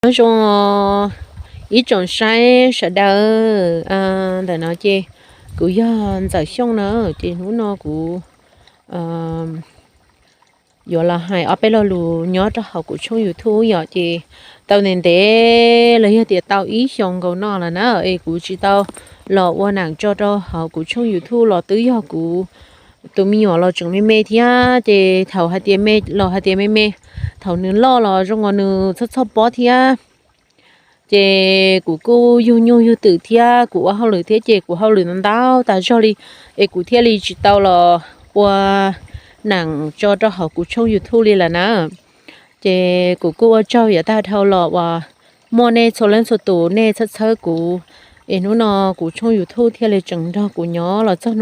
Nyob zoo ib tsoom saib sawv daws. Ntawm no ces kuv yog Ntxawm Xyooj na, ces hnub no kuv yuav los hais ob peb lo lus nyob rau hauv kuv tshooj YouTube yom. Ces tau ntev ntev los yog tias tau ib xyoos nkaus no lawm na es kuv tsis tau los ua neem tso rau hauv kuv tshooj YouTube los twb yog kuv tus me nyuam los tseem me me thiab. Ces thaum hais tias me los hais tias me me, thaum nws loj los zoo nkaus nws txhob txhob pob thiab. Ces kuv kuj yug nyuj yug twm thiab kuv ua hauj lwm thiab ces kuv hauj lwm ntau ntau tas zog li, es kuv thiaj li tsis tau los ua neem tso rau hauv kuv tshooj YouTube li lawm na. Ces kuv kuj ua tsaug yav tag dhau los uas muaj nej txhua leej txhua tus nej txhawb txhawb kuv, es hnub no kuv tshooj YouTube thiaj li tseem nrog kuv nyob los txog